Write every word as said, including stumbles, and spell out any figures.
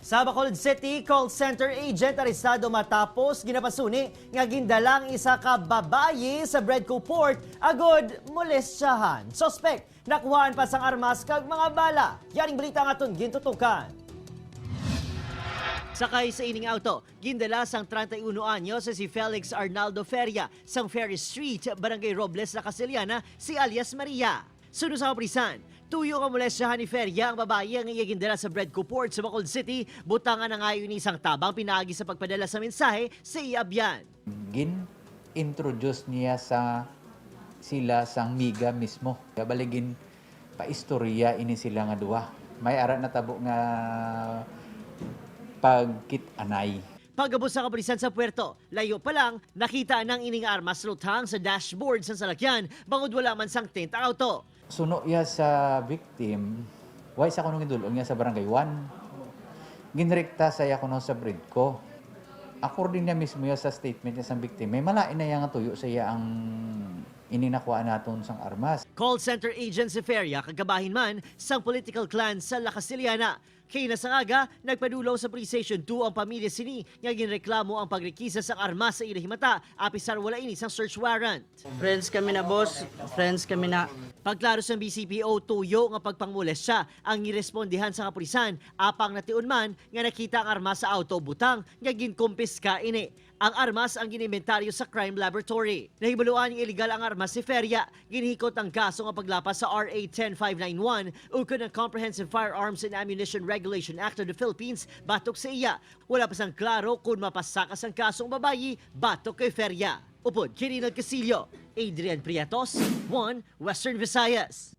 Sa Bacolod City, call center agent arestado matapos ginapasuni nga gindala ang isa ka babayi sa Bredco Port agod molestyahan. Suspek, nakuhaan pa sang armas kag mga bala. Yaring balita ang aton gintutukan. Sakay sa ining auto, gindala sang treinta y uno anyos si Felix Arnaldo Feria sang Ferry Street, Barangay Robles, La Castellana, si alias Maria. Suno sa kapulisan, tuyo nga molestyahan ni Feria ang babayi nga iya gindala sa Bredco Port sa Bacolod City, butang nga nangayo ini sang tabang pinaagi sa pagpadala sa mensahe sa iya abyan. Gin-introduce niya sa sila sang miga mismo. Kaya bali gin paistorya ini sila nga duha. May ara natabo nga pagkit-anay. Pag-abot sa kapulisan sa puerto, layo pa lang, nakita nang ining armas luthang sa dashboard sang salakyan, bangod wala man sang tint ang auto. Suno iya sa victim, way sa kuno gidul-ong niya sa barangay one. Ginrekta sa iya kuno sa Bredco. According niya mismo iya sa statement niya sa victim, may malain na iya nga tuyo sa iya ang ini nakuha naton sang armas. Call center agent si Feria, kag kabahin man sang political clan sa La Castellana. Kay na sang aga, nagpadulong sa Police Station two ang pamilya sini nga ginreklamo ang pagrekisa sang armas sa ila himata, apisar wala ini sang search warrant. Friends kami na, boss. Friends kami na. Pagklaro sang B C P O, tuyo nga pagpangmolestya ang girespondihan sa kapulisan, apang nation man nga nakita ang armas sa auto, butang nga ginkumpiska ini. Ang armas ang gin-imbentaryo sa crime laboratory. Nahibaluan nga iligal ang armas ni Feria. Ginhikot ang kaso nga paglapas sa R A ten five nine one ukon ang Comprehensive Firearms and Ammunition Regulation Act of the Philippines batok sa iya. Wala pa sang klaro kon mapasakas ang kaso ang babayi batok kay Feria. Upod kay Rinald Castillo, Adrian Prietos, One Western Visayas.